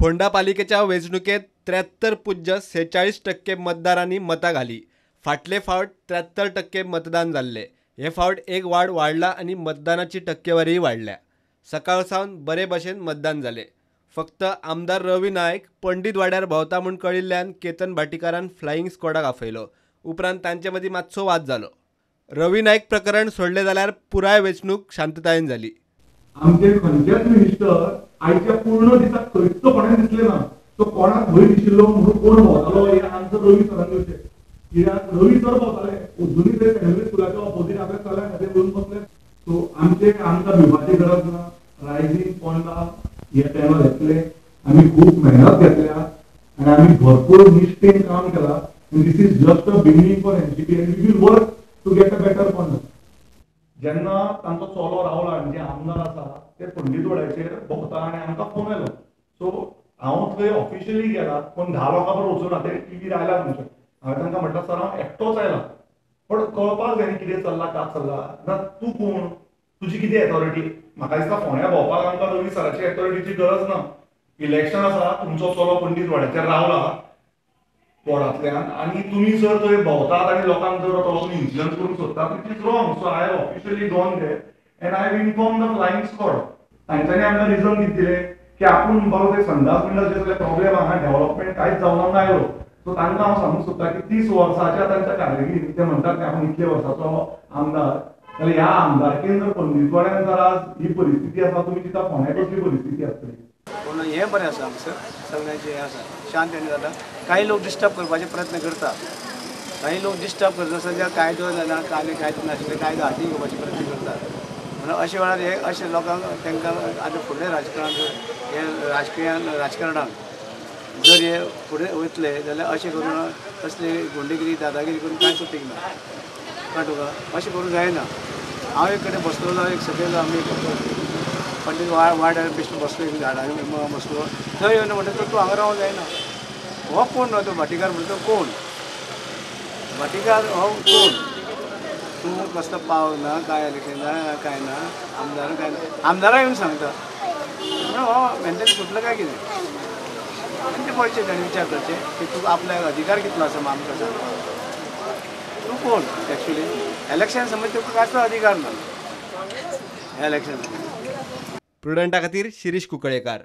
फोंडा पालिकेच्या वेंचणुकेत 73.46% मतदारांनी मतां घाली. फाटले फावट 73% मतदान जाल्ले. हे फावट एक वाड वाडला आनी मतदानाची टक्केवारीय वाडल्या. सकाळ सावन बरे भशेन मतदान जालें. फक्त आमदार रवी नायक पंडीत वाड्यार भोंवता म्हूण कळिल्ल्यान केतन भाटीकारान फ्लायिंग स्क्वॉडाक आफयलो. उपरांत तांचे मदीं मातसो वाद जालो. रवी नायक प्रकरण सोडलें जाल्यार पुराय वेंचणूक शांततायेन जाली. आमचे खंयचेच मिनिस्टर आयच्या पूर्ण दिसाक खंयच कोणाक दिसले ना. तो कोणाक भंय दिशिल्लो म्हणून कोण भोंवतालो हे आमचो रवी सरान दिवचें. कित्याक रवी सर भोंवताले अजुनूय ते सेंट स्कुलाच्या ऑपोजीट आपल्या चल्या खातीर येवन बसले. सो आमचे आमकां भिवपाची गरज ना. रायझींग फोंडा हे पॅनल येतले. आमी खूब मेहनत घेतल्या आनी आमी भरपूर निश्ठेन काम केलां. This is just a beginning for NCP and we will work to get a better Ponda. जेन्ना तांचो चलो रावला आनी जे आमदार आसा ते पंडीत वाड्याचेर भोंवता आनी आमकां फोन आयलो. सो हांव थंय ऑफिशियली गेला पूण 10 लोकां बरोबर वचूना. ते टिवीर आयला तुमचे. हांवें तांकां म्हटलां सर हांव एकटोच आयला, पण कळपाक जाय न्ही कितें चल्लां काय चल्लां ना. तूं कोण, तुजी कितें एथॉरिटी? म्हाका दिसता फोंड्या भोंवपाक आमकां रवी सराची एथॉरिटीची गरज ना. इलेक्शन आसा, तुमचो चलो पंडीत वाड्याचेर रावला वॉर्डांतल्यान आनी तुमी जर थंय भोंवतात आनी लोकांक जर तो वचून इन्फ्लुयन्स करूंक सोदतात, which is wrong. So I have officially gone there and I have inform the flying squad. तांच्यांनी आमकां रिजन कितें दिलें की आपूण म्हणपाक ते संडास बिंडास जे सगळे प्रॉब्लेम आहा, डेव्हलपमेंट कांयच जावना म्हणून आयलो. सो तांकां हांव सांगूंक सोदता की 30 वर्साच्या तांच्या कारकिर्दीन ते म्हणटात की आपूण इतले वर्साचो आमदार, जाल्यार ह्या आमदारकेन जर पंडीतवाड्यान जर आज ही परिस्थिती आसा, तुमी चिंता फोंड्या कसली परिस्थिती आसतली. पूण हें बरें आसा हांगसर सगळ्यांचें हें आसा, शांत जाता. कांय लोक डिस्टर्ब करपाचे प्रयत्न करता, काही लोक डिस्टर्ब करता सद्या कायदो जाणा आनी कांयच नाशिल्ले कायदो हातीन घेवपाचे प्रयत्न करतात. म्हणून अशे वेळार हे अशे लोकांक तांकां आतां फुडले राजकारणान हे राजकारणाक जर हे फुडें वयतले जाल्यार अशें करून कसली गुंडेगिरी दादागिरी करून कांयच उपेग ना. कळ्ळें तुका? अशें करूंक जायना. हांव एक कडेन बसलेलो, एक सकयल आमी पंडीत वाड्यार बेश्टो बसलो, एक झाडां बसलो, थंय येवन म्हणटा तूं हांगा रावंक जायना. हो कोण न्हू तो भाटीकार म्हणटा तो कोण? भाटीकार हो कोण? तूं कसलो पाव ना, कांय इलेक्शन ना, कांय ना, आमदार कांय ना, आमदारा येवन सांगता म्हणून हो मेंटली फुटलो काय कितें? आनी तें पळोवचें, ताणें विचार करचें की तुका आपल्याक अधिकार कितलो आसा आमकां सांगपाक. तूं कोण एक्चुली? इलेक्शन समज तुका कांयच अधिकार ना इलेक्शन. प्रुडंटा खातीर शिरीष कुंकळयेंकार.